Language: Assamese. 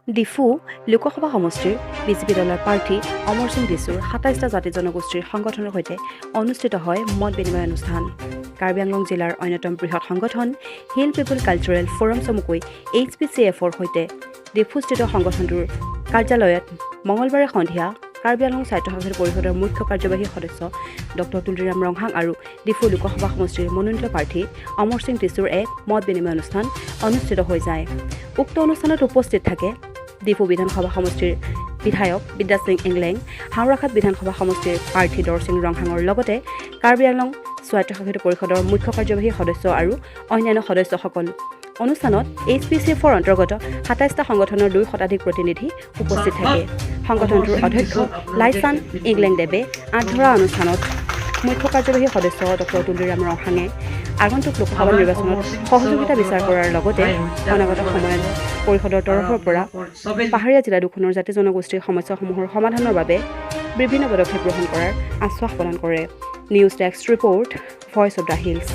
ডিফু লোকসভা সমষ্টিৰ বিজেপি দলৰ প্ৰাৰ্থী অমৰ সিং টিছুৰ 27টা জাতি জনগোষ্ঠীৰ সংগঠনৰ সৈতে অনুষ্ঠিত হয় মত বিনিময় অনুষ্ঠান। কাৰ্বি আংলং জিলাৰ অন্যতম বৃহৎ সংগঠন হিল পিপুল কালচাৰেল ফ'ৰাম, চমুকৈ এইচপিচিএফৰ সৈতে ডিফুস্থিত সংগঠনটোৰ কাৰ্যালয়ত মঙলবাৰে সন্ধিয়া কাৰ্বি আংলং স্বায়ত্তশাসিত পৰিষদৰ মুখ্য কাৰ্যবাহী সদস্য ডক্টৰ তুলিৰাম ৰংহাং আৰু ডিফু লোকসভা সমষ্টিৰ মনোনীত প্ৰাৰ্থী অমৰ সিং টিছুৰ এক মত বিনিময় অনুষ্ঠান অনুষ্ঠিত হৈ যায়। উক্ত অনুষ্ঠানত উপস্থিত থাকে ডিফু বিধানসভা সমষ্টিৰ বিধায়ক বিদ্যাসিং ইংলেং, হাওৰাঘাট বিধানসভা সমষ্টিৰ প্ৰাৰ্থী দৰসিং ৰংহাঙৰ লগতে কাৰ্বি আংলং স্বায়ত্তশাসিত পৰিষদৰ মুখ্য কাৰ্যবাহী সদস্য আৰু অন্যান্য সদস্যসকল। অনুষ্ঠানত এইচপিচিএফৰ অন্তৰ্গত 27টা সংগঠনৰ 2 শতাধিক প্ৰতিনিধি উপস্থিত থাকে। সংগঠনটোৰ অধ্যক্ষ লাইচান ইংলেং দেৱে আঁত ধৰা অনুষ্ঠানত মুখ্য কাৰ্যবাহী সদস্য ডক্টৰ তুলিৰাম ৰংহাঙে আগন্তুক লোকসভা নিৰ্বাচনত সহযোগিতা বিচাৰ কৰাৰ লগতে অনাগত সময়ত পৰিষদৰ তৰফৰ পৰা পাহাৰীয়া জিলা দুখনৰ জাতি জনগোষ্ঠীৰ সমস্যাসমূহৰ সমাধানৰ বাবে বিভিন্ন পদক্ষেপ গ্ৰহণ কৰাৰ আশ্বাস প্ৰদান কৰে। News desk report, Voice of the Hills.